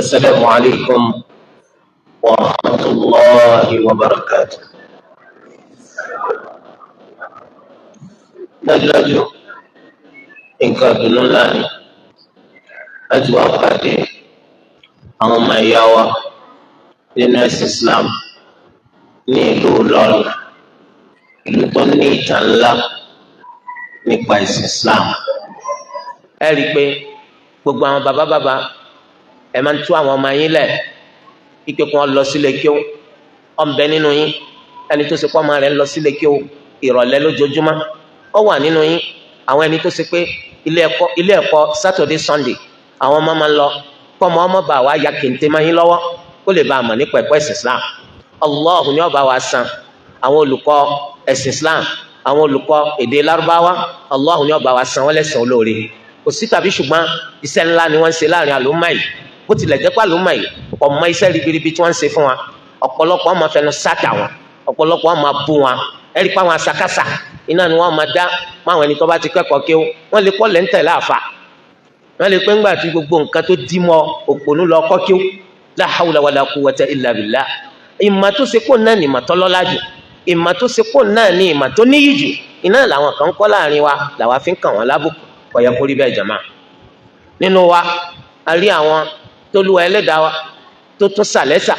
السلام عليكم ورحمة الله وبركاته. Dájúdájú, nǹkan ìdùnnú ńlá ni láti wá pàdé àwọn ọmọ ìyá wa nínú ẹ̀sìn Islam ní ìlú Ìlọrin, ìlú tó ní ìtàn ńlá nípa ẹ̀sìn Islam. Ẹ rí i pé gbogbo àwọn bàbá bàbá ẹ máa ń tú àwọn ọmọ yín lẹ̀ ike kí wọ́n lọ sílé kíó. Ọ̀nbẹ nínú yín ẹni tó ṣe pé ọmọ rẹ̀ ń lọ sílé kíó ìrọ̀lẹ́ lójoojúmọ́. Ó wà nínú yín àwọn ẹni tó ṣe pé ilé ẹ̀kọ́ Saturday, Sunday àwọn ọmọ máa ń lọ, kọ́ ọmọ ọmọ bá wa ya kente máa yín lọ́wọ́, kó lè bá a mọ̀ nípa ẹ̀kọ́ ẹ̀sìn Islam. Allah ni ó bá wa san àwọn olùkọ́ ẹ̀sìn Islam, àwọn olùkọ́ èdè Lárúbáwá. Allah ni ó bá wa san wọ́n lẹ́san olóore. Kò sí tàbí ṣùgbọ́n, iṣẹ́ ńlá ni wọ́n ń ṣe láàrin àlùmọ́ yìí. Bó tilẹ̀ jẹ́ pé àlùmọ́ yìí kò mọ iṣẹ́ ribiribi tí wọ́n ń ṣe fún wa, ọ̀pọ̀lọpọ̀ máa fẹnu sáta wọn, ọ̀pọ̀lọpọ̀ máa bú wọn. Ẹ̀rí pa àwọn asakasa iná ni wọ́n máa dá máwọn ẹni tó bá ti kẹ́kọ̀ọ́ kéwú. Wọ́n lè kọ́ lẹ́ńtẹ̀ láàfà, wọ́n lè pé ńgbà tí gbogbo nǹkan tó dí mọ́ òpònú lọ kọ́ kéwú. La hawla wala quwwata illa billah. Ìmọ̀ tó ṣe kó náà ní ìmọ̀ tó lọ́lá jù, ìmọ̀ tó ṣe kó náà ní ìmọ̀ tó níyì jù, iná làwọn kan kọ́ láàrin wa làwa fi ń kàn wọ́n lábùkù. Kò yẹ kó rí bẹ́ẹ̀, jàmá. Nínú wa, a rí àwọn t'Olúwa ẹlẹ́dàá wa tó tún sàlẹ́sà,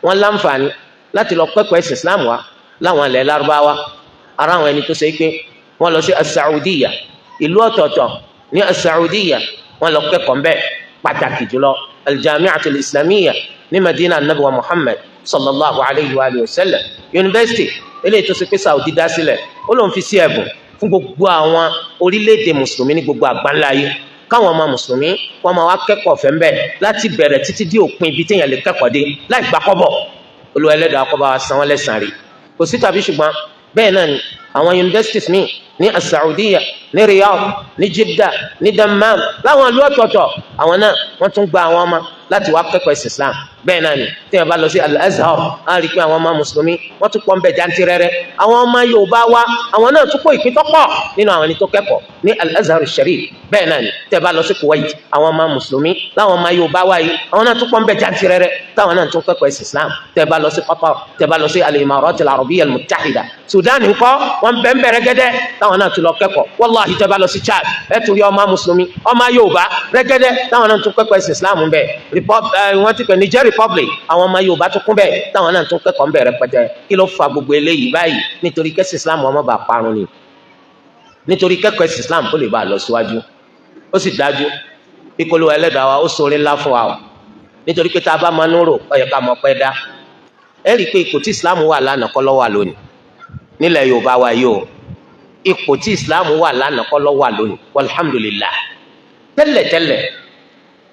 wọ́n láǹfààní láti lọ kẹ́kọ̀ọ́ ẹ̀sìn Islam wa láwọn ilẹ̀ Lárúbáwá. Ara àwọn ẹni tó ṣe pé wọ́n lọ sí Saudiya, ìlú ọ̀tọ̀ọ̀tọ̀ ní Saudiya, wọ́n lọ kẹ́kọ̀ọ́ ńbẹ̀, pàtàkì jùlọ Aljamiatul Islamiyya ní Madina Anabi wa Muhammad sallallahu alayhi wa sallam, yunifásitì eléyìí tó ṣe pé Saudi dá sílẹ̀. Ó lóun fi sí ẹ̀bùn fún gbogbo àwọn orílẹ̀-èdè mùsùlùmí ní gbogbo àgbáńlá yìí, káwọn ọmọ mùsùlùmí wọn máa wá kẹ́kọ̀ọ́ ọ̀fẹ́ ńbẹ̀ láti bẹ̀rẹ̀ títí dé òpin ibi téèyàn lè kẹ́kọ̀ọ́ dé láì gbà kọ́bọ̀. Olúwa ẹlẹ́dàá kó bá wa san wọ́n lẹ́san rí. Kò sí tàbí ṣùgbọ́n, bẹ́ẹ̀ náà ni àwọn universities míì ní Saudiya, ní Riyadh, ní Jeddah, ní Dammam, láwọn ìlú ọ̀tọ̀ọ̀tọ̀, àwọn náà wọ́n tún gba àwọn ọmọ láti wá kẹ́kọ̀ọ́ ẹ̀sìn Islam. Bẹ́ẹ̀ náà ni tí wọ́n bá lọ sí Al-Azhar, á rí i pé àwọn ọmọ mùsùlùmí wọ́n tún pọ̀ ń bẹ̀ jantirẹrẹ. Àwọn ọmọ Yorùbá wa, àwọn náà tún kó ìpín tó pọ̀ nínú àwọn ẹni tó kẹ́kọ̀ọ́ ní Al-Azhar Sharif. Bẹ́ẹ̀ náà ni tẹ́ bá lọ sí Kuwait, àwọn ọmọ mùsùlùmí láwọn ọmọ Yorùbá wa yìí, àwọn náà tún pọ̀ ń bẹ̀ jantirẹrẹ táwọn náà tún kẹ́kọ̀ọ́ ẹ̀sìn Islam. Tẹ́ bá lọ sí Qatar, tẹ́ bá lọ sí Al-Imarat Al-Arabiyya Al-Muttahida, Sudan ńkọ́, wọ́n bẹ́ẹ̀ ń bẹ̀rẹ̀ gẹ́dẹ́ táwọn náà tún lọ kẹ́kọ̀ọ́. Wallahi, tẹ́ bá lọ sí Chad, ẹ tún rí ọmọ mùsùlùmí, ọmọ Yorùbá rẹ́gẹ́dẹ́ táwọn náà tún kẹ́kọ̀ọ́ ẹ̀sìn Islam bẹ́ẹ̀. Wọ́n ti pè Niger Republic, àwọn ọmọ Yorùbá tún kún bẹ́ẹ̀ táwọn náà tún kẹ́kọ̀ọ́ ń bẹ̀rẹ̀ pẹ́tẹ́. Kí ló fa gbogbo eléyìí báyìí? Nítorí kẹ́sìn Islam ọmọ bá parun ni, nítorí kẹ́kọ̀ọ́ ẹ̀sìn Islam kó lè bá a lọ síwájú. Ó sì dájú ìkọlù ẹlẹ́dàá wa, ó ṣoore ńlá fún wa o, nítorí pé tá a bá máa ń rò, ó yẹ ká mọ̀ pẹ́ dá. Ẹ rí i pé ipò tí Islam wà lánàá kọ́ ló wà lónìí nílẹ̀ Yorùbá wa yìí o. Ipò tí Islam wà lánàá kọ́ ló wà lónìí, alhamdulillah. Tẹ́lẹ̀tẹ́lẹ̀,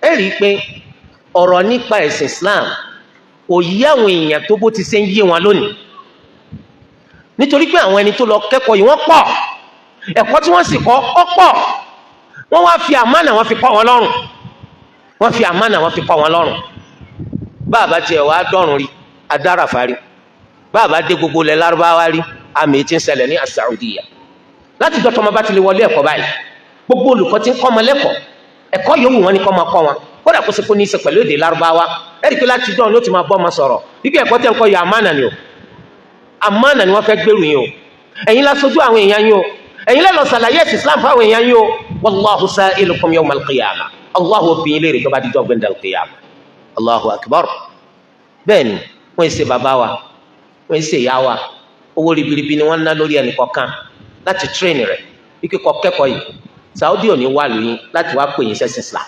ẹ rí i pé ọ̀rọ̀ nípa ẹ̀sìn Islam kò yí àwọn èèyàn tó bó ti ṣe ń yé wọn lónìí, nítorí pé àwọn ẹni tó lọ kẹ́kọ̀ọ́ yìí, wọ́n pọ̀. Ẹ̀kọ́ tí wọ́n sì kọ́ ó pọ̀. Wọ́n wá fi àmánà, wọ́n fi kọ́ wọn lọ́rùn. Wọ́n fi àmánà, wọ́n fi kọ́ wọn lọ́rùn. Báàbá tiẹ̀ wá dọ́rùn rí adárafa rí, báàbá dé gbogbo ilẹ̀ Lárúbáwá rí, àmì tí ń ṣẹlẹ̀ ní Saudiya láti dọ́tọ́ ọmọ bá ti lè wọlé ẹ̀kọ́ báyìí, gbogbo olùkọ́ tí ń kọ́ ọmọ lẹ́kọ̀ọ́, ẹ̀kọ́ yòówù wọn ni kọ́ máa kọ́ wọn, kódà kó ṣe kó ní í ṣe pẹ̀lú èdè Lárúbáwá, ẹ̀rí pé láti dán ló ti máa bọ́ ọmọ sọ̀rọ̀ wípé ẹ̀kọ́ tẹ́ ń kọ́ yọ, àmánà ni o, àmánà ni wọ́n fẹ́ gbèrú yín o. Ẹ̀yin lásojú àwọn èèyàn yín o. Ẹ̀yin lẹ́lọ ṣàlàyé ẹ̀sìn Islam fáwọn èèyàn yín o. Wallahu sa'ilukum yawmal qiyamah. Allahu bí yín léèrè tó bá dijọ́ gbẹ̀ndàl qiyamah. Allahu akbar. Bẹ́ẹ̀ ni wọ́n ṣe bàbá wa, wọ́n ṣe ìyá wa. Owó ribiribi ni wọ́n ná lórí ẹnì kọ̀ọ̀kan láti train rẹ̀ wípé kọ́ kẹ́kọ̀ọ́ yìí. Saudi ò ní wà lóyún láti wá pè yín sẹ́sìn Islam,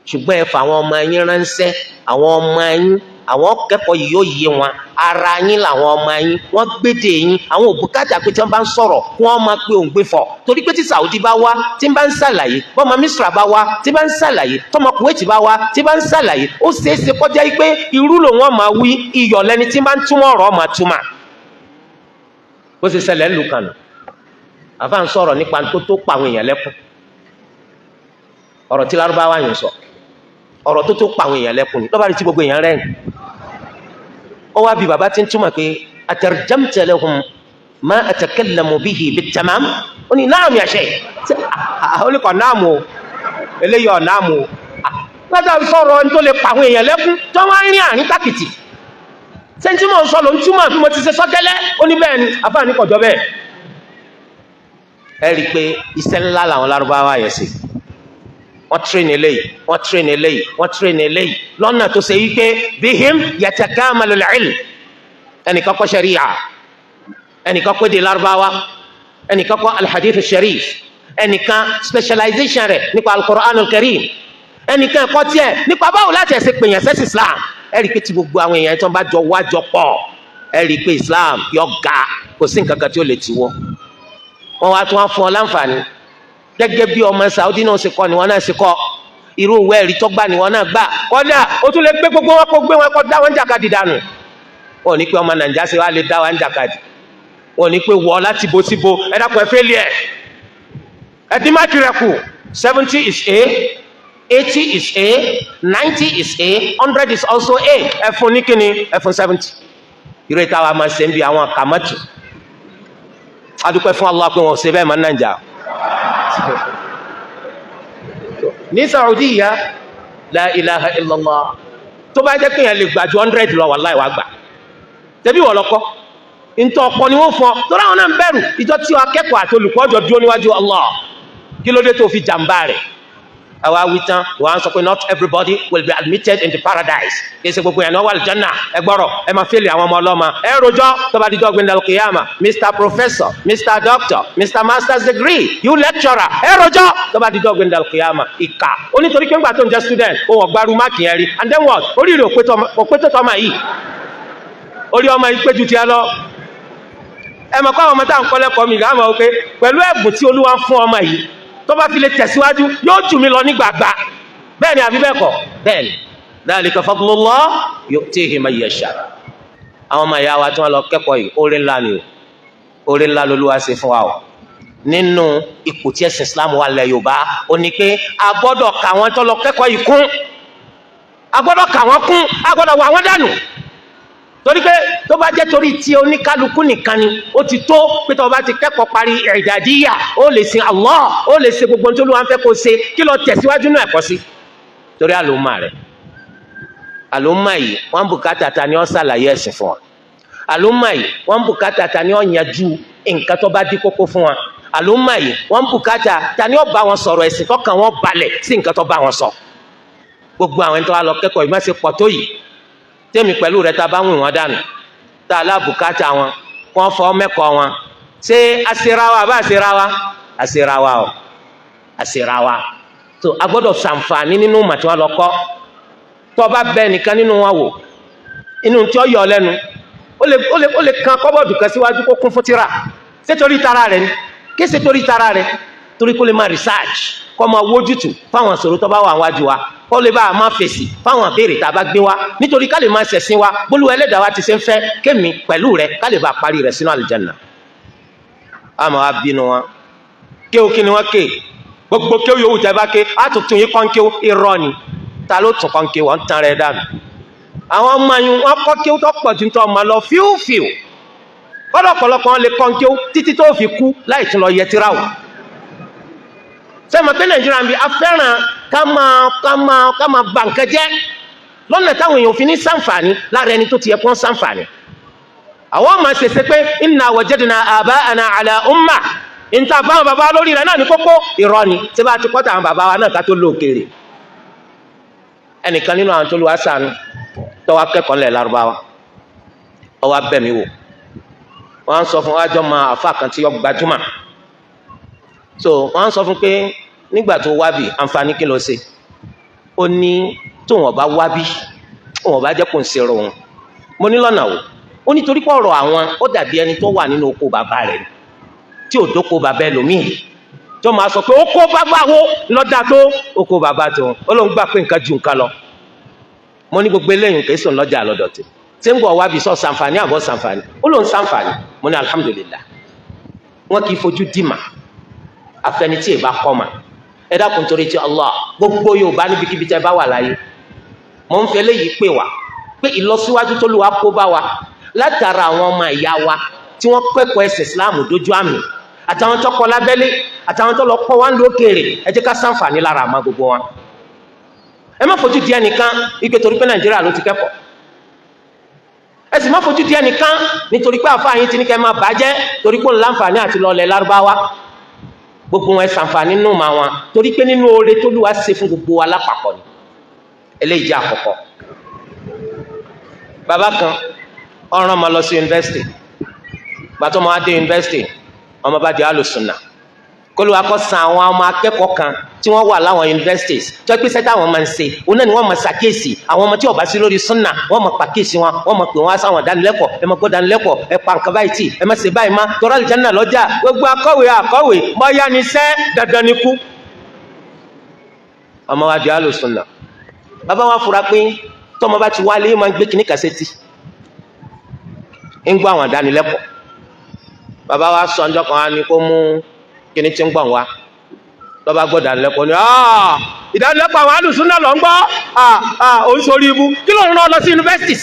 ṣùgbọ́n ẹ fà àwọn ọmọ yín ránṣẹ́. Àwọn ọmọ yín, àwọn kẹ́kọ̀ọ́ yìí yóò yé wọn. Ara yín làwọn ọmọ yín, wọ́n gbédè yín. Àwọn òbúkátà pé tí wọ́n bá ń sọ̀rọ̀ kí wọ́n máa pe òǹgbẹ fọ̀, torí pé tí Saudi bá wá tí ń bá ń ṣàlàyé, bọ́mọ Misra bá wá tí bá ń ṣàlàyé, tọmọ Kuwait bá wá tí bá ń ṣàlàyé, ó ṣeéṣe kọjá yìí pé irú lòun ọ̀ máa wí, iyọ̀ lẹni tí bá ń túmọ̀ ọ̀rọ̀ máa túmọ̀. Bó ṣe ṣẹlẹ̀ ńlù kànú, àfa ń sọ̀rọ̀ nípa tó tó pa àwọn èèyàn lẹ́kùn. Ọ̀rọ̀ tí Lárúbáwá yẹn sọ, ọ̀rọ̀ tó tó pa àwọn èèyàn lẹ́kùn ni. Lọ́ba rí tí gbogbo èèyàn rẹ́rìn, ó wá bí bàbá tí ń túmọ̀ pé atarjamta lahum ma atakallamu bihi bitamam. Ó ní, "Na'am ya sheikh." Ó ní kọ́ náàmù o, eléyìí ọ̀ náàmù o. Látà sọ̀rọ̀ ẹni tó lè pa àwọn èèyàn lẹ́kún tó wá ń rí àárín tákìtì. Sẹ́ńtì mò ń sọ ló ń túmọ̀ bí mo ti ṣe sọ́tẹ́lẹ̀? Ó ní bẹ́ẹ̀ ni. Àfáàní kọjọ bẹ́ẹ̀. Ẹ rí i pé iṣẹ́ ńlá làwọn Lárúbáwá yẹn ṣe. Wọ́n train eléyìí, wọ́n train eléyìí, wọ́n train eléyìí lọ́nà tó ṣe wípé bihim yatakamalul ilm. Ẹnìkan kọ́ ṣẹ̀ríyà, ẹnìkan kọ́ èdè Lárúbáwá, ẹnìkan kọ́ alhadith sharif, ẹnìkan specialization rẹ̀ nípa al-Qur'an al-Karim, ẹnìkan ẹ̀kọ́ tiẹ̀ nípa báwo láti ẹ̀sìn pèèyàn sẹ́sì Islam. Ẹ rí i pé tí gbogbo àwọn èèyàn tó ń bá jọ wájọ pọ̀, ẹ rí i pé Islam yọ ga, kò sí nǹkan kan tí ó lè tiwọ́. Wọ́n wá tún wá fún ọ láǹfààní gẹ́gẹ́ bí ọmọ Saudi náà ṣe kọ́ ni wọ́n náà ṣe kọ́. Irú ìwé ẹ̀rí tó gbà ni wọ́n náà gbà. Kọ́dà ó tún lè gbé gbogbo wọn, kó gbé wọn, kó dá wọn jàkadì dànù. Wọn ò ní pé ọmọ Nàìjíríà ṣe wá lè dá wọn jàkadì. Wọn ò ní pé wọ́ láti bo síbo. Ẹ dákun, ẹ fẹ́lẹ̀ ẹ̀, ẹ dín máàkì rẹ̀ kù. 70 is A, 80 is A, 90 is A, 100 is also A. Ẹ fún ní kíni? Ẹ fún 70. Irú ìta wa máa ṣe ń bi àwọn kàmọ́tù. Adúpẹ́ fún Allah pé wọn ò ṣe bẹ́ẹ̀ máa ń Nàìjà. Ní Saudiya, la ilaha illallah, tó bá jẹ́ kéèyàn lè gbà ju 100 lọ, wallahi wàá gbà. Tẹ̀bí wọ́n lọ́kọ́ ntọ́ ọ̀pọ̀ ni wọ́n fọ́ torí àwọn náà ń bẹ̀rù ìjọ tí akẹ́kọ̀ọ́ àti olùkọ́ jọ dúró níwájú Allah. Kí ló dé tó fi jàǹbá rẹ̀? Àwa wí tán, wọ́n á sọ pé not everybody will be admitted into paradise. Kì í ṣe gbogbo yẹn ní wọ́n wà lìjánà. Ẹ gbọ́rọ̀, ẹ máa fẹ́lẹ̀ àwọn ọmọ ọlọ́mọ. Ẹ rojọ́ tó bá dijọ́ gbẹ̀ndàlù kìyàmà. Mr Professor, Mr Doctor, Mr Master's degree, you lecturer, ẹ rojọ́ tó bá dijọ́ gbẹ̀ndàlù kìyàmà. Ìkà ó nítorí pé ńgbà tó ń jẹ́ student, òun ọ̀gbárù máàkì yẹn rí. And then what? Oríire òpé tó tọ́ ọmọ yìí, orí ọmọ yìí pé ju tiẹ̀ lọ. Ẹ mọ̀ kó àwọn ọmọ tá à ń kọ́ lẹ́kọ̀ọ́ mi gàmọ̀ wípé pẹ̀lú ẹ̀bùn tí Olúwa fún ọmọ yìí, tó bá fi lè tẹ̀síwájú, yóò jù mí lọ ní gbàgbà. Bẹ́ẹ̀ ni àbí bẹ́ẹ̀ kọ́? Bẹ́ẹ̀ ni. Dhalika fadlullah yu'tihi man yasha. Àwọn ọmọ ìyá wa tí wọ́n lọ kẹ́kọ̀ọ́ yìí, oore ńlá ni o, oore ńlá lolúwa ṣe fún wa o. Nínú ipò tí ẹ̀sìn Islam wà lẹ̀ Yorùbá, ó ní pé a gbọ́dọ̀ kà wọ́n tó lọ kẹ́kọ̀ọ́ yìí kún, a gbọ́dọ̀ kà wọ́n kún, a gbọ́dọ̀ wà wọ́n dànù, torí pé tó bá jẹ́ torí tí oníkálukú nìkan ni ó ti tó pé tó bá ti kẹ́kọ̀ọ́ parí ìdàdíyà, ó lè sin Allah, ó lè ṣe gbogbo ohun tó Olúwa ń fẹ́ kó ṣe. Kí lọ tẹ̀síwájú náà ẹ̀kọ́ sí? Torí àlòmà rẹ̀, àlòmà yìí, wọ́n bùkátà ta ni ó ṣàlàyé ẹ̀sìn fún wa. Àlòmà yìí, wọ́n bùkátà ta ni ó yanjú nǹkan tó bá dí kókó fún wa. Àlòmà yìí, wọ́n bùkátà ta ni ó bá wọn sọ̀rọ̀ ẹ̀sìn tọ́kàn wọn balẹ̀ sí nǹkan tó bá wọn sọ. Gbogbo àwọn ẹni tó wá lọ kẹ́kọ̀ọ́ yìí má ṣe pọ̀ tó yìí, tẹ́mi pẹ̀lú rẹ̀, tá a bá wùn wọ́n dànù, tá a lábùkátà wọn, kó fọ́ mẹ́kọ̀ọ́ wọn, ṣé àṣírà wa àbá àṣírà wa? Àṣírà wa o, àṣírà wa. Tó a gbọ́dọ̀ ṣàǹfààní nínú mà tí wọ́n lọ kọ́. Tó bá bẹ nìkan nínú wọn wò, inú tí ó yọ ọ lẹ́nu, ó lè kan kọ́bọ̀dù kan síwájú kó kún fún tírà. Ṣé torí tara rẹ̀ ni? Kí ṣe torí tara rẹ̀? Torí kó lè máa research, kó máa wójútù fáwọn ìṣòro tó bá wà wájú wa, kó lè bá a máa fèsì fáwọn ìbéèrè tá a bá gbé wa, nítorí ká lè máa ṣẹ̀sìn wa bólúwa Ẹlẹ́dàá wa ti ṣe ń fẹ́ kémi pẹ̀lú rẹ̀, ká lè bá a parí rẹ̀ sínú àlùjánnà. Àmọ́ wa bínú wọn kéwù. Kí ni wọ́n ké? Gbogbo kéwù yòówù tẹ́ bá ké, á tuntun yín kọ́ kéwù. Irọ́ ni. Ta ló tún kọ́ kéwù? Wọ́n ń tan rẹ̀ dànù. Àwọn ọmọ yín, wọ́n kọ́ kéwù tó pọ̀ ju tó ọmọ lọ fíúfíù. Kọ́dọ̀ ọ̀pọ̀lọpọ̀ wọn lè kọ́ kéwù títí tó fi kú láì tún lọ yẹ tíra wò. Sẹ́mi pé Nàìjíríà ń bi afẹ́ràn ká máa bà nǹkan jẹ́ lọ́nà táwọn èèyàn fi ní sànfàní lára ẹni tó ti yẹ kó ń sànfàní. Àwọn máa ṣèṣe pé inna wajadna aba'ana ala umma, níta fáwọn bàbá lórí rẹ̀ náà ní kókó. Irọ́ ni. Tí bá ti kọ́ tàwọn bàbá wa náà ká tó lóòkèrè? Ẹnìkan nínú àwọn tó lù wá sànù tó wá kẹ́kọ̀ọ́ ńlẹ̀ Lárúbáwá, ó wá bẹ̀ mí wò. Wọ́n á sọ fún wájọ́ ma àfa kan tí ó gbajúmọ̀. So wọ́n á sọ fún pé nígbà tó wá bì, àǹfààní kí ló ṣe? Ó ní tóun ọba wá bí, òun ọba jẹ́ kó ń ṣe òun. Mo ní lọ́nà wò? Ó nítorí pé ọ̀rọ̀ àwọn ó dàbí ẹni tó wà nínú oko bàbá rẹ̀ tí ò dóko bàbá ẹlòmíì, tó máa sọ pé oko bàbá wo lọ́dà tó oko bàbá tó. Ó lóun gbà pé nǹkan ju nǹkan lọ. Mo ní gbogbo eléyìí kì í sùn lọ́jà lọ́dọ̀ tí tí ń bọ̀ wá bí sọ sànfàní àbọ̀ sànfàní. Ó lóun sànfàní. Mo ní alhamdulillah. Wọn kì í fojú dì mà àfẹni tí ì bá kọ́ mà. Ẹ dákun, torí ti Allah, gbogbo Yorùbá níbikíbi tẹ́ bá wà láyé, mò ń fẹ́ léyìí pè wá pé ìlọsíwájú tó lù wá kó bá wa látara àwọn ọmọ ìyá wa tí wọ́n kẹ́kọ̀ọ́ ẹ̀sìn Islam dójú àmì, àtàwọn tó kọ́ lábẹ́lé, àtàwọn tó lọ kọ́ wá ń lókèrè, ẹ jẹ́ ká ṣàǹfààní lára àmọ́ gbogbo wọn. Ẹ má fojú di ẹnìkan ike torí pé Nàìjíríà ló ti kẹ́kọ̀ọ́. Ẹ sì má fojú di ẹnìkan nítorí pé àfáà yín ti ní kẹ́ máa bàjẹ́ torí pé òun láǹfààní àti lọlẹ̀ Lárúbáwá. Gbogbo wọn ẹ ṣàǹfààní nínú ma wọn, torí pé nínú oore t'Olúwa ṣe fún gbogbo wa lápapọ̀ ni. Eléyìí jẹ́ àkọ́kọ́. Bàbá kan ọ̀ràn ọmọ lọ sí yunifásitì. Gbàtọ́ ọmọ adé yunifásitì, ọmọ bá di alùsùnà. Kólúwa kó san àwọn ọmọ akẹ́kọ̀ọ́ kan tí wọ́n wà láwọn universities tó pé sẹ́tà àwọn máa ń ṣe òun náà ni wọ́n máa ṣàkíyèsí àwọn ọmọ tí ó bá sí lórí súnà. Wọ́n máa pàkíyèsí wọn, wọ́n máa pè wọ́n sáwọn ìdánilẹ́kọ̀ọ́. Ẹ máa gbọ́ dánilẹ́kọ̀ọ́, ẹ pa nǹkan báyìí tì, ẹ má ṣe báyìí má tọ́rọ àlùjánnà lọ́jà. Gbogbo akọ̀wé akọ̀wé bọ́yá ni sẹ́ dandan ni kú. Ọmọ wa di alùsùnà. Bàbá wa fura pé tọmọ bá ti wálé, máa ń gbé kíní kàṣẹ́tì, ń gbọ́ àwọn ìdánilẹ́kọ̀ọ́. Bàbá wa sọ ọjọ́ kan, á ní kó mú kíní tí ń gbọ̀n wá. Lọ́ba gbọ́ ìdánilẹ́kọ̀ọ́ ni ìdánilẹ́kọ̀ọ́ àwọn alùsùnà lọ ń gbọ́. Òun sórí ibú. Kí ló ń rán lọ sí yunifásitì?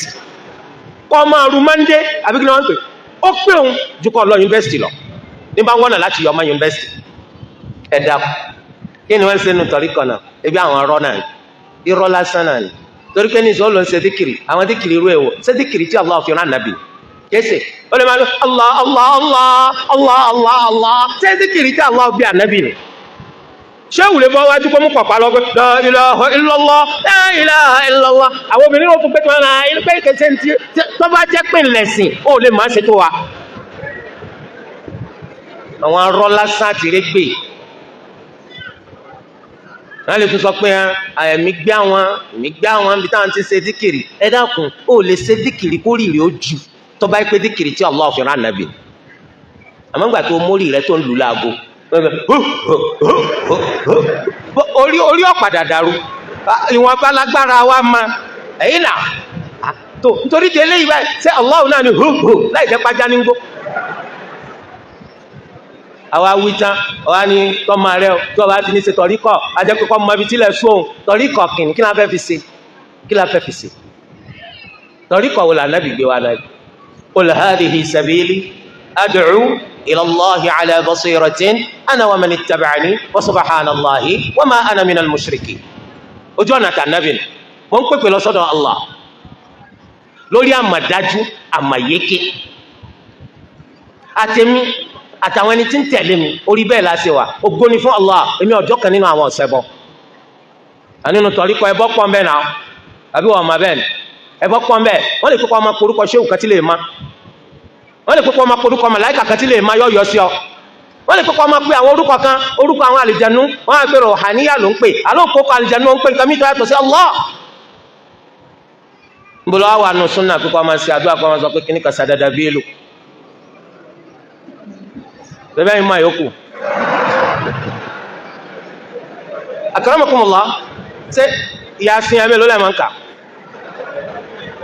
Kọ́ máa ru mọ́ndé àbí kí ni wọ́n ń pè ó pé òun ju kọ́ lọ yunifásitì lọ ní bá wọ́nà láti yọ ọmọ yunifásitì. Ẹ dákun, kí ni wọ́n ń ṣe nu tọ̀rí kan náà? Ebi àwọn ọ̀rọ̀ náà ni, irọ́ lásán náà ni. Torí pé ní ìsọ́ ló ń ṣe díkìrì, àwọn díkìrì irú èwo? Ṣé díkìrì tí Allah fi rán nàbì kése? Ó lè máa lọ Allah Allah Allah Allah Allah Allah. Ṣé díkìrì tí Allah bí ànábì ni? Ṣé wùlé bọ́ wájú kó mú pàpà lọ pé la ilaha illallah, la ilaha illallah? Àwọn obìnrin ló tún pé tí wọ́n náà pé kẹsẹ̀ ní tí tó bá jẹ́ pé ńlẹ̀sìn, ó lè má ṣe tó wa. Àwọn arọ́ lásán àti régbè. Wọ́n lè tún sọ pé ẹ̀mí gbé àwọn, ẹ̀mí gbé àwọn ibi táwọn ti ṣe díkìrì. Ẹ dákun, ó lè ṣe díkìrì kó rìrì ó ju tó bá pé díkìrì tí Allah fi rán nàbì. Àmọ́ gbà tó mórí rẹ tó ń lù láago, orí orí ọ̀padà dàrú. Ìwọ̀n abálágbára wa ma ẹ̀yìn náà tó nítorí di eléyìí báyìí. Ṣé Allah náà ni hù láì jẹ́ pàjá ní gbó? Àwa wí tán, àwa ní tọ́mọ rẹ tí ọba ti ní ṣe tọ̀ríkọ̀, ajẹ́ pé kọ́ mọ ibi tílẹ̀ sún òun. Tọ̀ríkọ̀ kìnnì, kí la fẹ́ fi ṣe? Kí la fẹ́ fi ṣe? Tọ̀ríkọ̀ wo lànà bí gbé wa náà? Qul hadhihi sabili ad'u ila Allahi ala basiratin ana wa man ittaba'ani wa subhanallahi wa ma ana minal mushrikin. Ojú ọ̀nà tànàbì ni mo ń pèpè lọ sọ́dọ̀ Allah lórí àmàdájú àmàyéké, àtẹ̀mí àtàwọn ẹni tí ń tẹ̀lé mi, orí bẹ́ẹ̀ la ṣe wà. Ògo ni fún Allah, èmi ọjọ́ kan nínú àwọn ọ̀sẹ̀ bọ̀ nínú tọ̀ríkọ. Ẹbọ pọ̀ ń bẹ́ẹ̀ náà, àbí wọ́n ọmọ bẹ́ẹ̀ ni? Ẹbọ pọ̀ ń bẹ́ẹ̀. Wọ́n lè kókó ọmọ korúkọ ṣéwù kan tí lè má, wọ́n lè kókó ọmọ korúkọ màláìkà kan tí lè má yọ̀yọ̀ sí ọ. Wọ́n lè kókó ọmọ pé àwọn orúkọ kan, orúkọ àwọn àlìjẹnu. Wọ́n á pè rọ̀hàníyà ló ń pè, àlọ́ òkókó àlìjẹnu ló ń pè, nǹkan mìíràn yàtọ̀ sí Allah. Nbolo wa wà nù súnà kíkọ́ ọmọ sí àdúrà kọ́ ọmọ sọ pé kíní kan sàdàdà bíélò bẹ́ẹ̀ yìí máa yòókù. Akramakumullah, ṣé Yasin ẹ̀mí ló lẹ́ máa ń kà?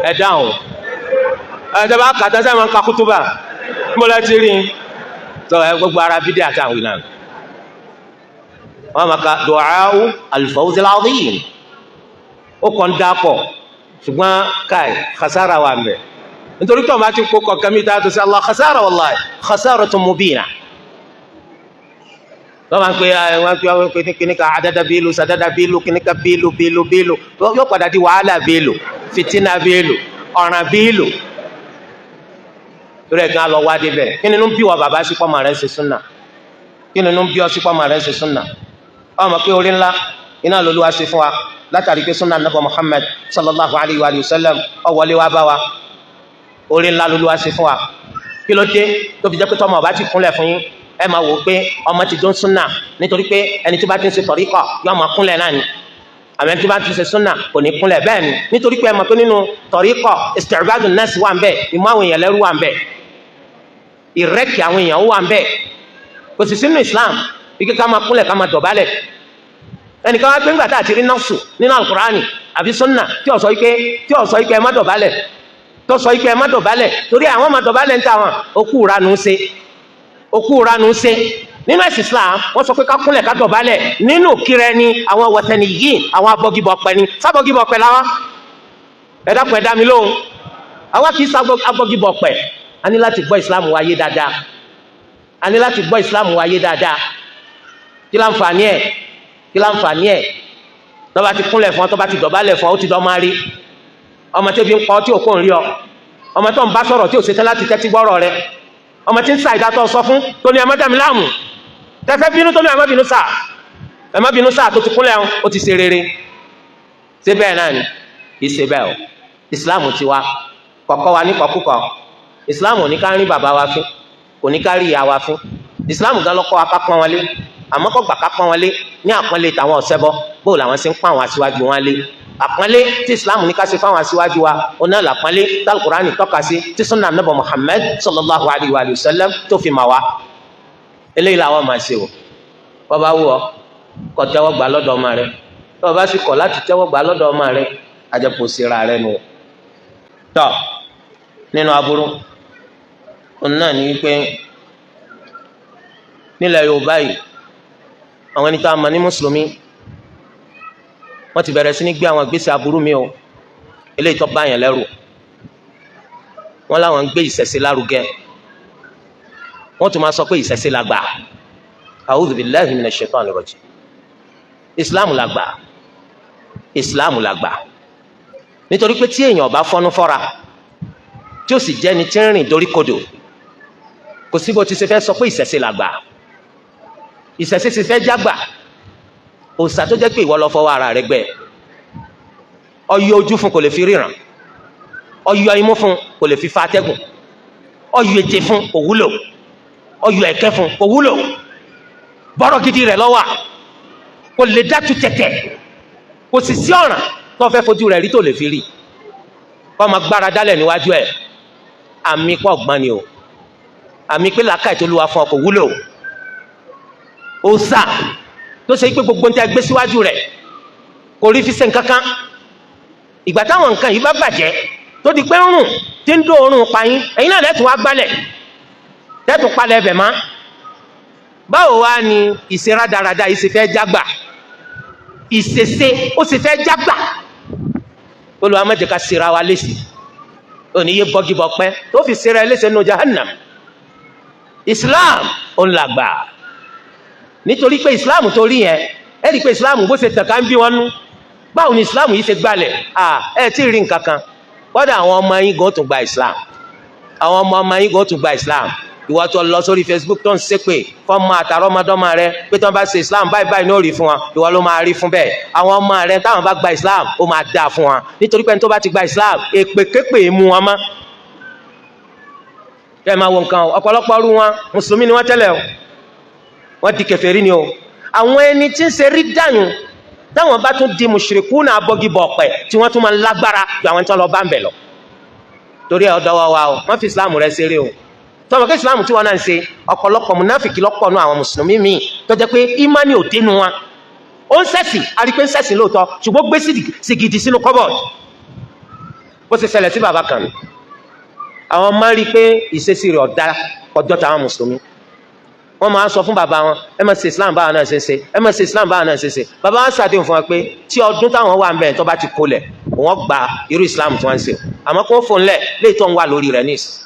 Ẹ̀ dáhùn. Ẹ̀ tẹ́ bá kà tẹ́sẹ̀ máa ń ka kútúbà mo lẹ́ ti rí i tọ́ ẹ gbogbo ara bídí àtàwọn ìlànà wọ́n máa ka du'a'u al-fawz al-azim. Ó kàn dápọ̀, ṣùgbọ́n káì khasara wà mẹ́, nítorí tó bá ti kó kọ̀ọ̀kan mi tó sí Allah, khasara, wallahi khasaratun mubina. Wọ́n máa ń pè wọ́n pè wọ́n pè kíní ka àdàdà bílù sàdàdà bílù kíní ka bílù bílù bílù, yóò padà di wàhálà bílù, fìtínà bílù, ọ̀ràn bílù. Torí ẹ̀ kí wọ́n lọ wá débẹ̀. Kí nínú bí wọ bàbá sí pọ́nmọ́ rẹ̀ ṣe súnà? Kí nínú bí ọ sí pọ́nmọ́ rẹ̀ ṣe súnà? Ọmọ pé orí ńlá iná lolúwa ṣe fún wa látàrí pé súnà nàbọ Muhammad sallallahu alayhi wa sallam ó wọlé wá bá wa. Orí ńlá lolúwa ṣe fún wa. Kí ló dé tó fi jẹ́ pé tọmọ ọba ti kúnlẹ̀ fún yín, ẹ máa wò ó pé ọmọ ti dún súnà? Nítorí pé ẹni tó bá ti ń ṣe tọ̀ríkọ̀ yóò máa kúnlẹ̀ náà ni, àmọ́ ẹni tó bá ti ṣe súnà kò ní kúnlẹ̀. Bẹ́ẹ̀ ni, nítorí pé ẹ mọ̀ pé nínú tọ̀ríkọ̀, isti'badun nas wà ń bẹ̀, ìmú àwọn èèyàn lẹ́rú wà ń bẹ̀, ìrẹ́kì àwọn èèyàn wà ń bẹ̀. Kò sì sínú Islam ike ká máa kúnlẹ̀, ká máa dọ̀bálẹ̀. Ẹnìkan wá pé ńgbà tá a ti rí nọ́ọ̀sù nínú alukurani àbí súnà tí ó sọ ike ẹ má dọ̀bálẹ̀, tó sọ ike ẹ má dọ̀bálẹ̀, torí àwọn máa dọ̀bálẹ̀ ń ta wọn, okú ìranu ṣe, okú ìranu ṣe. Nínú ẹ̀sìn Islam, wọ́n sọ pé ká kúnlẹ̀, ká dọ̀bálẹ̀ nínú kírẹ ni àwọn wọ̀tẹ́ni yìí, àwọn abọ́gibọ̀pẹ̀ ni. Sábọ́gibọ̀pẹ̀ làwọn? Ẹ dákun, ẹ dá mi lóhùn. Àwa kì í sọ abọ́gibọ̀pẹ̀. A ní láti gbọ́ Islam wáyé dáadáa. A ní láti gbọ́ Islam wáyé dáadáa. Kí láǹfààní ẹ̀? Kí láǹfààní ẹ̀? Tó bá ti kúnlẹ̀ fún ọ, tó bá ti dọ̀bálẹ̀ fún ọ, ó ti dọ́ máa rí. Ọmọ tẹ́bi ń pa ọ tí ò kó ń rí ọ, ọmọ tó ń bá sọ̀rọ̀ tí ò ṣetán láti tẹ́tí gbọ́rọ̀ rẹ, ọmọ tí ń sa ìdátọ̀ sọ fún tó ní ẹ má dà mí láàmú, tẹ́fẹ́ bínú tó ní ẹ má bínú sáà, ẹ má bínú sáà, tó ti kúnlẹ̀ ó ti ṣe rere. Ṣé bẹ́ẹ̀ náà ni? Kì í ṣe bẹ́ẹ̀ o. Ìsìláàmù ti wa kọ̀kọ́ wa ní kọ̀kúkọ̀. Ìsìláàmù ò ní ká rí bàbá wa fín, kò ní ká rí ìyá wa fín. Ìsìláàmù gan lọ́kọ́ wa ká pọ́n wọn lé, àmọ́ kọ́ gbà ká pọ́n wọn lé ní àpọ́nlé tàwọn ọ̀sẹ́bọ. Bóò làwọn ṣe ń pọ́n àwọn aṣíwájú wọn lé? Àpọ́nlé tí Ìsìláàmù ní ká ṣe fáwọn aṣíwájú wa, ọ̀nà làpọ́nlé tálùkùránì tọ́ka sí, tí sunna Ànábì Muhammad sallallahu alayhi wa sallam tó fi mà wá. Eléyìí làwọn máa ṣe o. Bọ́ba wù ọ́ kó tẹ́wọ́ gbà lọ́dọ̀ ọmọ rẹ, tọ́ ọ bá sì kọ̀ láti tẹ́wọ́ gbà lọ́dọ̀ ọmọ rẹ, àjẹpọ̀ síra rẹ nù. Tọ́ nínú aburú òun náà ní wípé nílẹ̀ Yorùbá yìí, àwọn ẹni tó a mọ̀ ní mùsùlùmí, wọ́n ti bẹ̀rẹ̀ sí ní gbé àwọn ìgbésẹ̀ aburú mi o. Eléyìí tó bá yẹn lẹ́rù, wọ́n láwọn ń gbé ìṣẹ̀ṣe lárugẹ. Wọ́n tún máa sọ pé ìṣẹ̀ṣe la gbà. A'udhu billahi minash shaitani rajim. Islam la gbà, Islam la gbà. Nítorí pé tí èèyàn bá fọ́nú fọ́ra, tí ó sì jẹ́ni tí ń rìn dorí kodò, kò sí bó ti ṣe fẹ́ sọ pé ìṣẹ̀ṣe la gbà. Ìṣẹ̀ṣe ti fẹ́ jágbà, òòṣà tó jẹ́ pé ìwọ lọ fọwọ́ ara rẹ gbẹ. Ọyọ ojú fún, kò lè fi ríran. Ọyọ imú fún, kò lè fi fa atẹ́gùn. Ọyọ ètè fún, kò wúlò. Ọyọ ẹ̀kẹ́ fún, kò wúlò. Bọ́rọ̀ gidi rẹ̀ lọ́wọ́, kò lè dátú tẹ̀tẹ̀. Kò sì sí ọ̀ràn tó fẹ́ fojú rẹ̀ rí tó lè fi rí. Kọ́ máa gbára dálẹ̀ níwájú ẹ̀, àmì pọ̀ gbọ́n ni o, àmì pé làákàyè tó lùwà fún ọ kò wúlò. Òòṣà tó ṣe pé gbogbo ń tẹ́ gbé síwájú rẹ̀, kò rí fi ṣe nǹkan kan. Ìgbà táwọn nǹkan yìí bá bàjẹ́, tó di pé ń rùn, tí ń dó òórùn pa yín, ẹ̀yin náà lẹ́tùn wá gbálẹ̀, lẹ́tùn palẹ̀ ẹbẹ̀ mọ́. Báwo wá ni ìṣe rádaràda yìí ṣe fẹ́ jágbà? Ìṣesé ó sì fẹ́ jágbà? Olùwà má jẹ́ ká ṣera wa léṣe. Òní yé bọ́gìbọ̀ pẹ́ tó fi ṣera ẹ léṣe nù jahannam. Islam òun làgbà, nítorí pé Islam tó rí yẹn, ẹ rí i pé Islam bó ṣe tàn ká ń bí wọn nú. Báwo ni Islam yìí ṣe gbalẹ̀? Ẹ tí ì rí nǹkan kan. Kọ́dà àwọn ọmọ yín gan tún gba Islam, àwọn ọmọ ọmọ yín gan tún gba Islam. Ìwọ tó lọ sórí Facebook tó ń ṣépè fọmọ àtàrọmọdọ́mọ rẹ pé tí wọ́n bá ṣe Islam báyìí báyìí ní ó rí fún wọn, ìwọ ló máa rí fún bẹ́ẹ̀. Àwọn ọmọ rẹ táwọn bá gba Islam, ó máa dáa fún wọn, nítorí pé ẹni tó bá ti gba Islam, èpè képè mú wọn mọ́. Kẹ́ ẹ máa wo nǹkan o. Ọ̀pọ̀lọpọ̀ ọrú wọn, mùsùlùmí ni wọ́n tẹ́lẹ̀ o, wọ́n di kèfèrí ni o. Àwọn ẹni tí ń ṣe rí dànù, táwọn bá tún di mùṣírikù náà, abọ́gibọ̀ ọ̀pẹ̀ tí wọ́n tún máa ń lágbára ju àwọn tí wọ́n lọ bá ń bẹ̀ lọ. Torí ẹ̀, ọ̀dọ́ wa o, wọ́n fi Islam rẹ̀ ṣeré o. Tọmọ kí Islam tí wọ́n náà ń ṣe, ọ̀pọ̀lọpọ̀ múnáfìkì lọ́pọ̀ nù àwọn mùsùlùmí míì tó jẹ́ pé ìmánì ò dénú wọn. Ó ń ṣẹ̀sìn, arípé ń ṣẹ̀sìn lóòótọ́, ṣùgbọ́n gbé sìgìdì sínú cupboard. Bó ṣe ṣẹlẹ̀ sí bàbá kan, àwọn máa ń rí i pé ìṣesí rẹ̀ ọ̀dá ọjọ́ táwọn mùsùlùmí. Wọ́n máa ń sọ fún bàbá wọn, "Ẹ máa ṣe Islam báwọn náà ṣe ń ṣe, ẹ máa ṣe Islam báwọn náà ṣe ń ṣe." Bàbá wọn ṣàdéhùn fún wa pé tí ọdún táwọn wà ń bẹ̀ tó bá ti kolẹ̀, wọ́n gba irú Islam tí wọ́n ń ṣe, àmọ́ kó fòun lẹ̀ léyìí tó ń wà lórí rẹ̀ níìsín.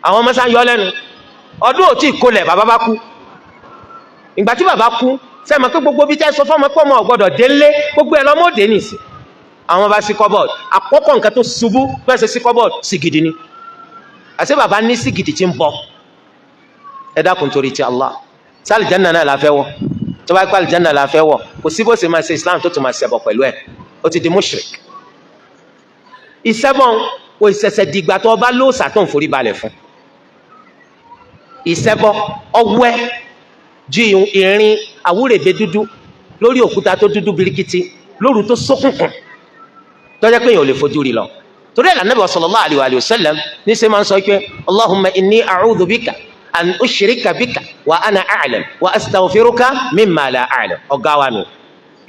Àwọn ọmọ sá yọ lẹ́nu. Ọdún ò tí ì kolẹ̀, bàbá bá kú. Ìgbà tí bàbá kú, sẹ́mi pé gbogbo bí tẹ́ sọ fọ́mọ pé ọmọ ò gbọ́dọ̀ délé, gbogbo ẹ̀ lọ́mọ òde nìsín. Àwọn bá sí cupboard. Àkọ́kọ́ nǹkan tó ṣubú bẹ́ẹ̀ ṣe sí cupboard, sìgìdì ni. Àṣé bàbá ní sìgìdì tí ń bọ̀? Ẹ dákun, torí ti Allah, sí àlìjáná náà la fẹ́ wọ̀? Tó bá pẹ́ àlìjáná la fẹ́ wọ̀, kò sí bó ṣe máa ṣe Islam tó tún máa ṣẹbọ pẹ̀lú ẹ̀. Ó ti di mushrik. Ìṣẹ́bọ̀n kò ṣẹ̀ṣẹ̀ dìgbà tó bá lóòsà tó ń forí balẹ̀ fún. Ìṣẹ́bọ ọwẹ́ ju ìrìn àwúrèbe dúdú lórí òkúta tó dúdú birikiti lóru tó ṣókùnkùn, tó jẹ́ pé èèyàn ò lè fojú rí lọ. Torí ẹ̀ l'Ànábì sallallahu alayhi wa sallam ní sẹ́ máa ń sọ pé, "Allahumma inni a'udhu bika an ushrika bika wa ana a'lam wa astaghfiruka mimma la a'lam." Ọ̀gá wa nù.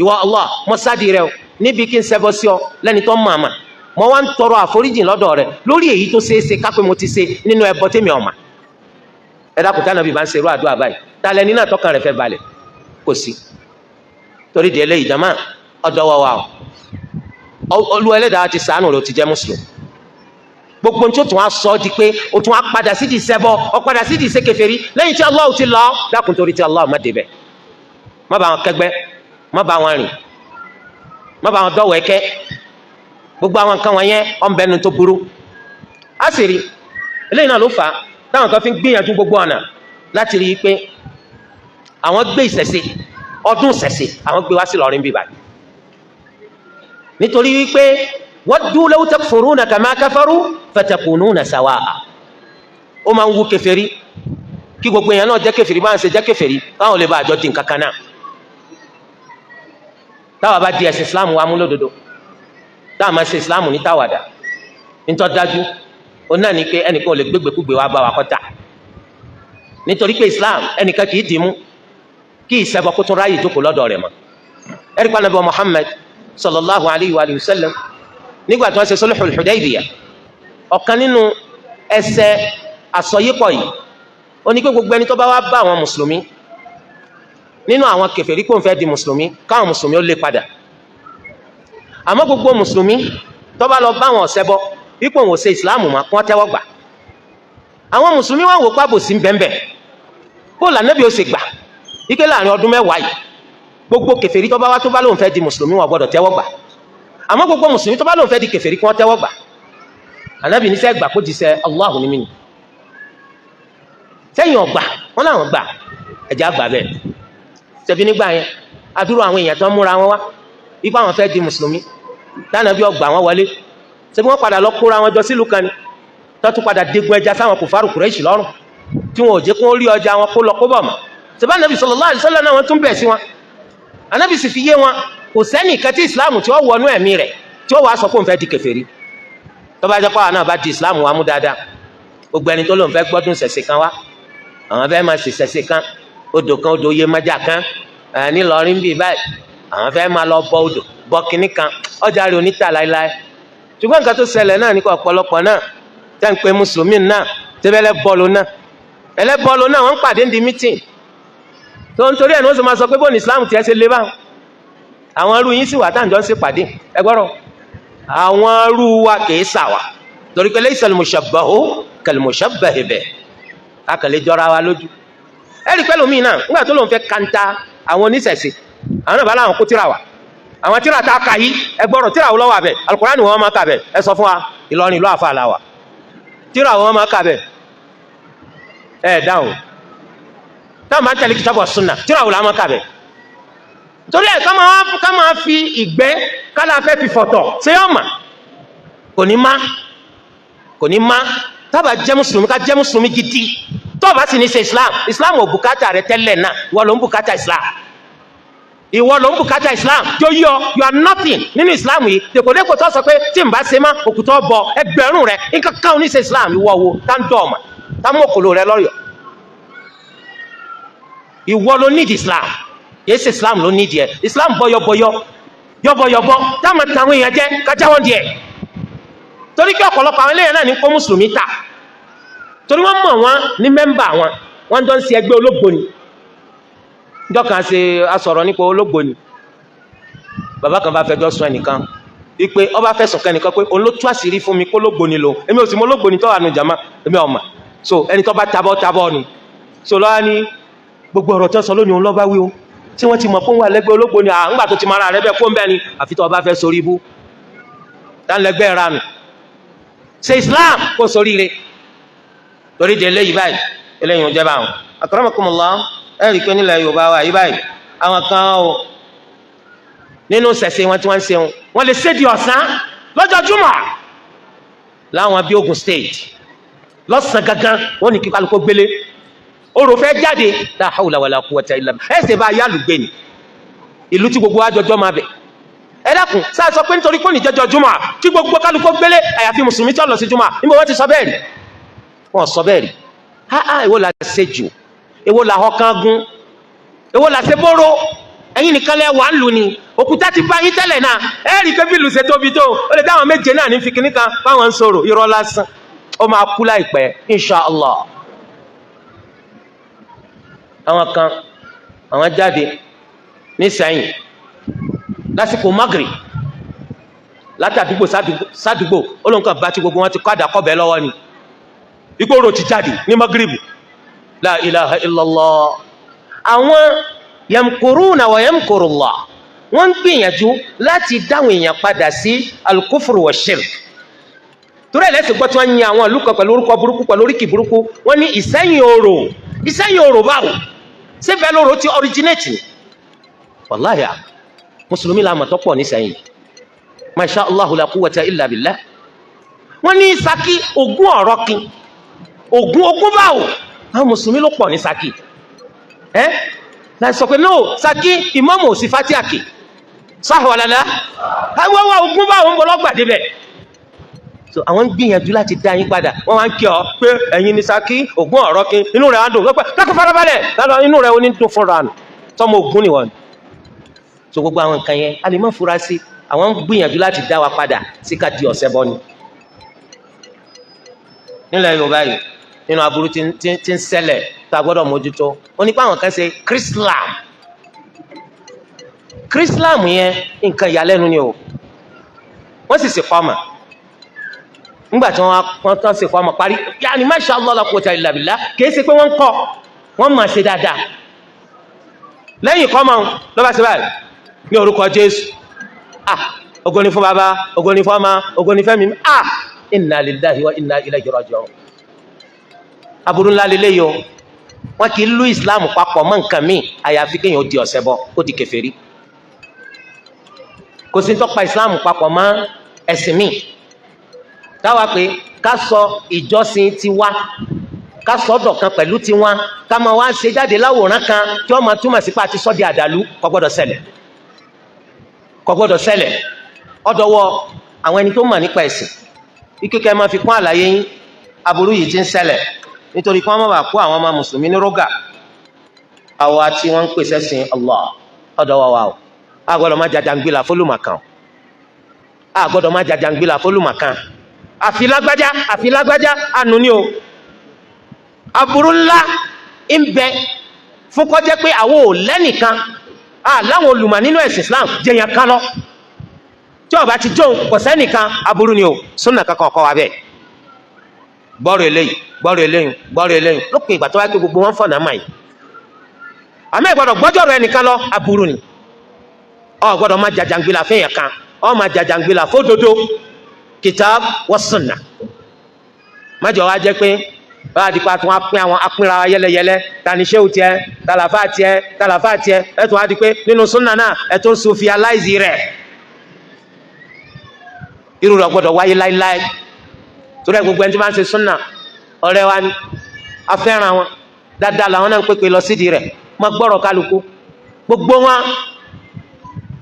Ìwọ Allah, mo sáàdì rẹ o níbi kí n ṣẹbọ sí ọ lẹ́ni tó mọ̀ àmà. Mo wá ń tọrọ àforíjìn lọ́dọ̀ rẹ lórí èyí tó ṣeé ṣe kápẹ́ mo ti ṣe nínú ẹbọ tèmi ọ̀mà. Ẹ dákun, tánàbí bá ń ṣerú àdúrà báyìí, talẹ̀ nínú àtọ́kàn rẹ̀ fẹ́ balẹ̀? Kò sí. Torí di eléyìí, jama, ọ̀dọ̀ wa wà o. Olúwa Ẹlẹ́dàá ti ṣàánú rẹ̀, ó ti jẹ́ mùsùlùmí. Gbogbo tí ó tún á sọ ọ́ di pé ó tún á padà sí di ṣẹbọ, ó padà sí di ṣe kèfèrí lẹ́yìn tí Allah ti lọ. Dákun, torí tí Allah, má débẹ̀, má bá wọn kẹ́gbẹ́, má bá wọn rìn. Má bá wọn dọ̀wọ̀ ẹ̀kẹ́. Gbogbo àwọn nǹkan wọ̀nyẹn ọ̀nbẹ́nu tó burú. Á sì rí eléyìí náà ló fà á táwọn kan fi ń gbìyànjú gbogbo ọ̀nà láti rí i pé àwọn gbé ìṣẹ̀ṣe, ọdún ìṣẹ̀ṣe, àwọn gbé wá sí Ìlọrin bíbá, nítorí wípé waddu law takfuruna kama kafaru fatakununa sawaa. Ó máa ń wú kèfèrí kí gbogbo èèyàn náà jẹ́ kèfèrí bá ń ṣe jẹ́ kèfèrí, káwọn lè bá àjọ di nǹkan kan náà. Táwa bá di ẹ̀sìn Islam wa mú lódodo, táwa máa ṣe Islam ní táwàdà, nítorí dájú ó náà ní pé ẹnìkan ò lè gbégbékúgbé wa bá wa kọ́ta, nítorí pé Islam ẹnìkan kì í dì mú kí ìṣẹ́bọ kó tún ráyè jókòó lọ́dọ̀ rẹ̀ mọ́. Ẹ̀rí pa Ànábì Muhammad sallallahu alayhi wa sallam, nígbà tí wọ́n ṣe sulhul Hudaybiyah, ọ̀kan nínú ẹsẹ̀ àsọyípọ̀ yìí ó ní pé gbogbo ẹni tó bá wá bá àwọn mùsùlùmí nínú àwọn kèfèrí kó ń fẹ́ di mùsùlùmí, káwọn mùsùlùmí ó lé padà. Àmọ́ gbogbo mùsùlùmí tó bá lọ bá àwọn ọ̀ṣẹbọ ipò òun ò ṣe ìsìláàmù mọ́, kí wọ́n tẹ́wọ́ gbà. Àwọn mùsùlùmí wọn wò pábò sí bẹ́ẹ̀nbẹ́ẹ̀ kó lànàbí ó ṣe gbà ike láàrin ọdún 10 yìí, gbogbo kèfèrí tó bá wá tó bá lóun fẹ́ di mùsùlùmí, wọn gbọ́dọ̀ tẹ́wọ́ gbà, àmọ́ gbogbo mùsùlùmí tó bá lóun fẹ́ di kèfèrí, kí wọ́n tẹ́wọ́ gbà. Ànábì ní sẹ́ gbà kó jíṣẹ́ Allahu ní mí ni sẹ́yìn ọ̀gbà wọn làwọn gbà, ẹ̀jẹ̀ àgbà bẹ́ẹ̀. Ṣebí nígbà yẹn, adúrò àwọn èèyàn tó ń múra wọn wá ipá àwọn fẹ́ di mùsùlùmí, tánàbí ọgbà wọn wọlé, ṣebí wọ́n padà lọ kóra wọn jọ sílùú kan ni, tó tún padà dégun ẹja sáwọn kòfàrù Kùrẹ́ṣì lọ́rùn, tí wọn ò jẹ́ kó rí ọjà wọn kó lọ kó bọ̀ mọ́. Ṣebí Ànábì sallallahu alaihi wasallam náà wọ́n tún bẹ̀ sí wọn. Ànábì sì fi yé wọn, kò sẹ́nìkan tí ìsìláàmù tí ó wọnú ẹ̀mí rẹ̀ tí ó wàá sọ pé òun fẹ́ di kèfèrí. Tó bá jẹ́ pé àwọn náà bá di ìsìláàmù wa mú dáadáa, gbogbo ẹni tó lóun fẹ́ gbọ́dún ṣẹ̀ṣẹ̀ kan wá, àwọn fẹ́ máa ṣẹ̀ṣẹ̀ kan, odò kan, odò Yemọja kan nílọrin bíi báyìí, àwọn fẹ́ máa lọ bọ odò, bọ kínní kan, ọjà rẹ̀ oníta láéláé. Ṣùgbọ́n nǹkan tó ṣẹlẹ̀ náà nípa ọ̀pọ̀lọpọ̀ náà tẹ́ ń pe mùsùlùmí náà tẹ́fẹ́ bọ́ọ̀lù náà, ẹlẹ́bọ́ọ̀lù náà, wọ́n ń pàdé ní meeting tó ń torí ẹ̀ ní wọ́n sì máa sọ pé bóun Islam tiẹ̀ ṣe lé báwọn. Àwọn irú yín sì wà táǹjọ́ ń ṣe pàdé. Ẹ gbọ́rọ̀, àwọn irú wa kìí sà wà, torí pé laysa al-mushabbahu kal-mushabbahi bihi, akàlẹ́ jọra wa lójú. Ẹ rí pẹ́lú mi náà, nígbà tó lóun fẹ́ kanta àwọn oníṣẹ̀ṣe, àwọn náà bá láwọn kó tíra wà, àwọn tíra tá a kà yí. Ẹ gbọ́rọ̀, tíra wo lọ́wọ́ àbẹ̀? Alukurani wọn máa kà bẹ̀. Ẹ sọ fún wa, Ìlọrin ìlú àfa àlàwà, tíra wọn máa kà bẹ̀? Ẹ dáhùn. Táwọn máa ń tẹ̀lé kitabu wa sunna, tíra wo la máa kà bẹ̀? Torí ẹ ká máa fi ìgbẹ́ kálá fẹ́ fi fọ̀tọ̀ ṣé yọ mà kò ní má, kò ní má. Tábà jẹ́ mùsùlùmí, ká jẹ́ mùsùlùmí gidi. Tó o bá sì ní ṣe Islam, Islam ò bùkátà rẹ tẹ́lẹ̀ náà. Ìwọ ló ń bùkátà Islam, ìwọ ló ń bùkátà Islam. Tó yọ, you are nothing nínú Islam yìí. Dèkòdèkò tó sọ pé tí n bá ṣe má òkùtọ́ bọ ẹgbẹ̀rún rẹ, nǹkan kan ò ní ṣe Islam. Ìwọ wo tá ń dọ̀ ọ̀mà tá ń mọ̀kòló rẹ lọ́yọ̀? Ìwọ ló need Islam, kìí ṣe Islam ló need ẹ. Islam bọyọbọyọ yọbọyọbọ táwọn táwọn èèyàn jẹ kájá wọn díẹ̀, torí kí ọ̀pọ̀lọpọ̀ àwọn eléyàn náà ní kó mùsùlùmí ta, torí wọ́n mọ̀ wọ́n ní member wọn, wọ́n jọ ń ṣe ẹgbẹ́ olóògbóni. Níjọ́ kan ṣe asọ̀rọ̀ nípa olóògbóni, bàbá kan bá fẹjọ́ sùn ẹnìkan wípé ọba fẹ̀sùn kan ẹnìkan pé òun ló tú àṣírí fún mi kó olóògbóni lò. Èmi ò sì mọ olóògbóni tó wà nù jàmá, èmi ò mà. So ẹni tó bá tabọ́ tabọ́ ni. So lọ́wọ́ ní gbogbo ọ̀rọ̀ tó sọ lónìí, òun lọ́ bá wí o, tí wọ́n ti mọ̀ fún wa lẹ́gbẹ́ olóògbóni. À ńgbà tó ti mara rẹ bẹ́ẹ̀ kó ń bẹ́ẹ̀ ni, àfi tó o bá fẹ́ sórí ibú dánilẹ́gbẹ́ ìranù. Ṣe Islam kó sóríire. Torí de eléyìí báyìí, eléyìí ń jẹ́ báwọn. Akramakumullah, ẹ rí i pé nílẹ̀ Yorùbá wa yìí báyìí, àwọn kan o nínú ṣẹ̀ṣẹ̀ wọn tí wọ́n ń ṣe wọn lè ṣédi ọ̀sán lọ́jọ́ júmọ̀ láwọn bíi Ogun State, lọ́sàn gangan, wọ́n ní kí kálukú gbélé, orò fẹ́ jáde. La hawla wala quwwata illa billah. Ẹ ṣe bá yálùgbé ni ìlú tí gbogbo àjọjọ́ máa bẹ̀. Ẹ dákun, sáà sọ pé nítorí pé ní jọjọ júmọ̀ kí gbogbo kálukú gbélé, àyàfi mùsùlùmí tí ó lọ sí júmọ̀? Níbo wọ́n ti sọ bẹ́ẹ̀ rí? Wọ́n sọ bẹ́ẹ̀ rí. Ha ha, èwo la ṣe jù? Èwo la họ kán gún? Èwo la ṣe bóró? Ẹ̀yin nìkan lẹ wà ń lù ní òkúta ti bá yín tẹ́lẹ̀ náà. Ẹ rí i pé bí ìlú ṣe tóbi tó, ó lè dáwọn méje náà ní fi kíní kan báwọn ń sọ̀rọ̀. Irọ́ lásán, ó máa kú láìpẹ́, inshallah. Àwọn kan, àwọn jáde nísẹ̀yìn lásìkò Maghrib látàdúgbò sádùgbò, olóńkà bá ti gbogbo wọn ti kọ́ àdàkọ́bẹ̀ lọ́wọ́ ni, ìgboro ti jáde ní Maghrib. La ilaha illallah. Àwọn yamkuruna wa yamkurullah. Wọ́n ń gbìyànjú láti dáwọn èèyàn padà sí al-kufru wa shirk. Torí ẹlẹ́sìn gbọ́ tí wọ́n yin àwọn ìlú kan pẹ̀lú orúkọ burúkú, pẹ̀lú oríkì burúkú. Wọ́n ní Ìsẹ́yìn Orò. Ìsẹ́yìn Orò báwo? Síbẹ̀ lóró ti originate ni? Wàláhì, mùsùlùmí la mọ̀ tó pọ̀ nísẹ̀yìn, masha Allahu la quwwata illa billah. Wọ́n ní Ṣakí ogún ọ̀rọ̀ kin ogún ogún báwo? Àwọn mùsùlùmí ló pọ̀ ní Ṣakí. Ẹ́ láti sọ pé no, Ṣakí ìmáàmù ò sí fatiaki sáhùwàlálá àwọn àwọn ogún báwo ń bọ̀ lọ́gbàdé bẹ̀. So àwọn ń gbìyànjú láti dá yín padà. Wọ́n wá ń kí ọ pé ẹ̀yin ní Ṣakí ogún ọ̀rọ̀ kin. Inú rẹ̀ á dùn pé kákó farabalẹ̀ lọ́dọ̀ inú rẹ̀ ó ní dùn fúnra nù tọmọ ogun ni wọ́n. So gbogbo àwọn nǹkan yẹn, a lè má fura sí, àwọn ń gbìyànjú láti dá wa padà sí ká di ọ̀sẹ̀ bọ́ ni. Nílẹ̀ Yorùbá yìí, nínú aburú tí ń ṣẹlẹ̀ tá a gbọ́dọ̀ mójútó, ó ní pé àwọn kan ṣe Chrislam. Chrislam yẹn, nǹkan ìyàlẹ́nu ni o. Wọ́n sì ṣe kọ́mà. Nígbà tí wọ́n tán ṣe kọ́mà parí, yaani masha Allah la quwwata illa billah, kìí ṣe pé wọ́n ń kọ́, wọ́n máa ṣe dáadáa. Lẹ́yìn kọ́mà lọ́ba ṣe báyìí ní orúkọ Jésù, ah, ògo ni fún bàbá, ògo ni fún ọmọ, ògo ni fẹ́mi. Ah, inna lillahi wa inna ilayhi raji'un. Aburú ńlá lélẹ́yìí o. Wọn kì í lu Islam papọ̀ mọ́ nǹkan míì, àyàfi kéèyàn ó di ọ̀sẹ̀ bọ, ó di kèfèrí. Kò sí tọ́pa Islam papọ̀ mọ́ ẹ̀sìn míì táwa pé ká sọ ìjọsìn tiwa, ká sọ dọ̀kan pẹ̀lú tiwọn, ká máa wá ṣe jáde láwòrán kan tí wọ́n máa túmọ̀ sí pé àti sọ́ di àdàlú. Kò gbọ́dọ̀ ṣẹlẹ̀, kò gbọ́dọ̀ ṣẹlẹ̀. Ọ̀dọ̀wọ́ àwọn ẹni tó mọ̀ nípa ẹ̀sìn ikeke máa fi kún àlàyé yín aburú yìí ti ń ṣẹlẹ̀, nítorí kí wọ́n má bàa kó àwọn ọmọ mùsùlùmí ní rógà. Àwa tí wọ́n ń pèsè sìn Allah, ọ̀dọ̀wọ́ wa o. A gbọ́dọ̀ má jàjàngbìlà fólùmọ̀kan, a gbọ́dọ̀ má jàjàngbìlà fólùmọ̀kan. Àfi lágbájá, àfi lágbájá, ànú ni o. Aburú ńlá ń bẹ fún kọjá pé àwọn ò lẹ́nìkan láwọn olùmọ̀ nínú ẹ̀sìn Islam jẹyàn kan lọ, tí ó bá ti jóun kò sẹ́nìkan. Aburú ni o. Súnà kankan kọ́ wa bẹ́ẹ̀. Gbọ́rọ̀ eléyìí, gbọ́rọ̀ eléyìí, gbọ́rọ̀ eléyìí, lópin ìgbà tó wáyé pé gbogbo wọn fọ̀nà mà yìí. Àmọ́ ìgbọ́dọ̀ gbọ́jọ́ rẹ nìkan lọ, aburú ni. Ọ gbọ́dọ̀ má jàjàngbìlà fẹ́yàn kan, ọ má jàjàngbìlà fódodo, kitab wa sunna. Májọ wa jẹ́ pé báwa di pa tún wá pín àwọn apínra wa yẹlẹyẹlẹ. Tani ṣéwù tiẹ̀, tàlàfà tiẹ̀, tàlàfà tiẹ̀? Ẹ tún wá di pé nínú súnà náà, ẹ tún sufialize rẹ̀. Irú rẹ̀ gbọ́dọ̀ wáyé láíláí, torí ẹ gbogbo ẹni tí wọ́n ṣe súnà, ọ̀rẹ́ wa ni, afẹ́ràn wọn dáadáa, làwọn náà ń pèpè lọ sídìí rẹ̀. Má gbọ́rọ̀ kálukú, gbogbo wọn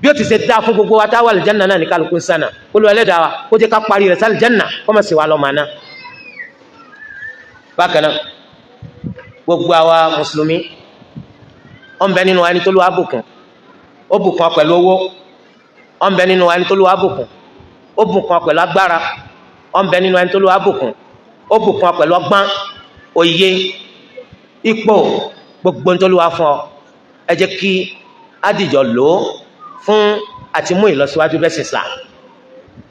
bí ó ti ṣe dáa fún gbogbo wa táwa àlìjáná náà ní kálukú ń sànà. Olú ẹlẹ́dàá wa kó jẹ́ ká parí rẹ̀ sálìjáná, kó má sì wá lọ́ọ́ máa ná. Bákan náà, gbogbo àwa mùsùlùmí, ó ń bẹ nínú ẹni tó lù á bùkún, ó bùkún pẹ̀lú owó. Ó ń bẹ nínú ẹni tó lù á bùkún, ó bùkún pẹ̀lú agbára. Ó ń bẹ nínú ẹni tó lù á bùkún, ó bùkún pẹ̀lú ọgbọ́n, òye, ipò, gbogbo tó lù wá fún ọ. Ẹ jẹ́ kí adìjọ lò ó fún àti mú ìlọsíwájú bẹ́ẹ̀ sì Islam.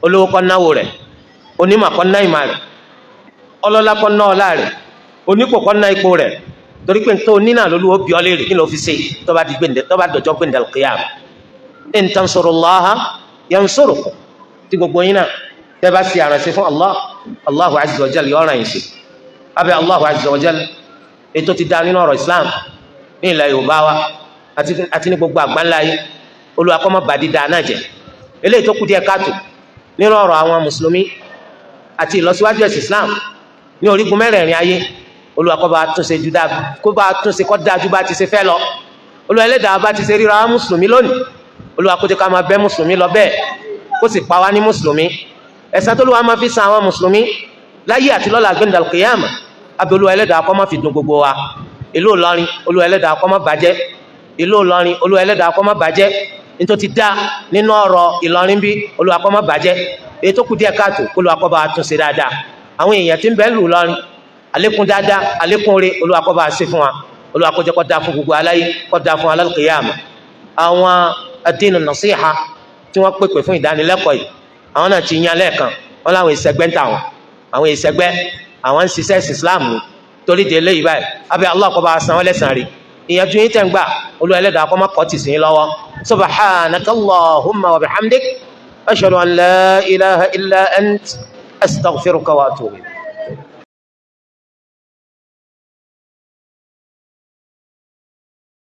Olówó kó náwó rẹ̀, onímọ̀ kó ná ìmọ̀ rẹ̀, ọlọ́lá kó ná ọlá rẹ̀, onípò kó ná ipò rẹ̀, torí pé tó nínà lÓlúwa bí ọ léèrè kí ló fi ṣe tó bá di gbẹ̀ndẹ̀, tó bá dọjọ́ gbẹ̀ndẹ̀ al-qiyamah. In tansurullaha yansurukum. Tí gbogbo yín náà tẹ́ bá ṣe àrànṣe fún Allah, Allahu azza wa jal yọ ọ̀ràn yìí sí abẹ́ Allahu azza wa jal. Ètò ti dá nínú ọ̀rọ̀ Islam ní ilẹ̀ Yorùbá wa àti ní gbogbo àgbáńlá yìí, Olúwa kó má bà dídá náà jẹ́. Eléyìí tó kù díẹ̀ káàtó nínú ọ̀rọ̀ àwọn mùsùlùmí àti ìlọsíwájú ẹ̀sìn Islam ní orígun mẹ́rẹ̀ẹ̀rin ayé, Olúwa kó bá túnṣe ju dáa, kó bá túnṣe kó dáa ju bá ti ṣe fẹ́ lọ. Olúwa ẹlẹ́dàá, bá ti ṣe ríra wá mùsùlùmí lónìí, Olúwa kó jẹ́ ká máa bẹ́ mùsùlùmí lọ bẹ́ẹ̀, kó sì pa wá ní mùsùlùmí. Ẹ̀san tó Olúwa máa fi san àwọn mùsùlùmí láyé àti lọ́la gbẹ̀ndàl kìyàmà, abẹ́ Olúwa ẹlẹ́dàá kó má fi dùn gbogbo wa. Ìlú Ìlọrin, Olúwa ẹlẹ́dàá kó má bàjẹ́. Ìlú Ìlọrin, Olúwa ẹlẹ́dàá kó má bàjẹ́. Nítorí ti dá nínú ọ̀rọ̀ Ìlọrin bí, Olúwa kó má bàjẹ́. Èyí tó kù díẹ̀ káàtó, Olúwa kó bá tún ṣe dáadáa. Àwọn èèyàn tí ń bẹ lù Ìlọrin, àlékún dáadáa, àlékún oore, Olúwa kó bá ṣe fún wa. Olúwa kó jẹ́ kó dáa fún gbogbo aláyé, kó dáa fún alálùkìyàmà. Àwọn ad-dinu nasiha tí wọ́n pèpè fún ìdánilẹ́kọ̀ọ́ yìí, àwọn náà ti yan lẹ́ẹ̀kan wọn láwọn ìṣẹ́gbẹ́ ń tà wọn, àwọn ìṣẹ́gbẹ́, àwọn ń ṣiṣẹ́ Islam ní. Torí de eléyìí báyìí, abẹ́ Allah kó bá san wọ́n lẹ́san rí. Ìyànjú yín tẹ̀ ń gbà, Olúwa Ẹlẹ́dàá kó má kọ́ tì sí yín lọ́wọ́. Subhanaka Allahumma wa bihamdik, ashhadu an la ilaha illa ant, astaghfiruka wa atubu ilayk.